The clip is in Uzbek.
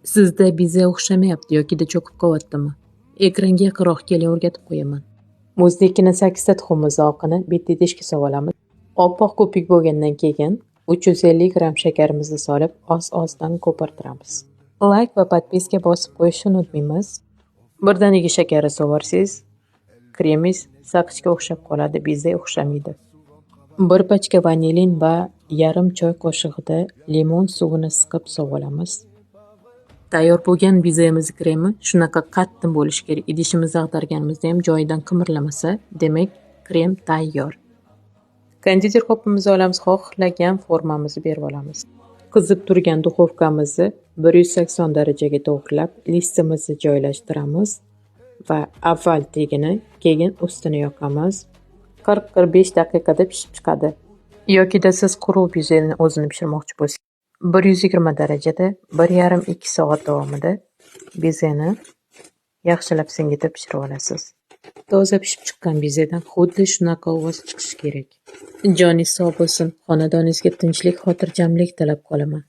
Sizda bize o'xshamayapti yokida cho'kib qolyaptimi? Ekranga yaqinroq keling, o'rgatib qo'yaman. Muzlikini 8 ta tuxumimizni oqini bitta idishga solamiz. Oppoq ko'pik bo'lgandan keyin 350 gramm shakarimizni solib, oz-ozdan ko'pirtiramiz. Layk va podpiska bosib qo'yishni unutmaymiz. Birdaniga shakarni sovorsangiz, kremingiz saqichga o'xshab qoladi, bize o'xshamaydi. 1 pachka vanilin va yarim choy qoshig'ida limon suvini siqib solamiz. Tayyor bo'lgan bizemiz kremi shunaqa qattiq bo'lishi kerak. Idishimizni ag'darganimizda ham joyidan qimirlamasa, demak, krem tayyor. Konditer qopimizni olamiz, xohlagan formamizni berib olamiz. Qizib turgan duxovkamizni 180 darajaga to'g'rilab, listimizni joylashtiramiz va avval tagini, keyin ustini yoqamiz. 40-45 daqiqada pishib chiqadi. Yokida siz quruq bizeni o'zini pishirmoqchi bo'lsangiz, 120 darajada 1,5-2 soat davomida bezeni yaxshilab singitib pishirib olasiz. Toza pishib chiqqan bezedan xuddi shunaqa ovoz chiqishi kerak. Joningiz sog' bo'lsin, xonadoningizga tinchlik, xotirjamlik tilab qolaman.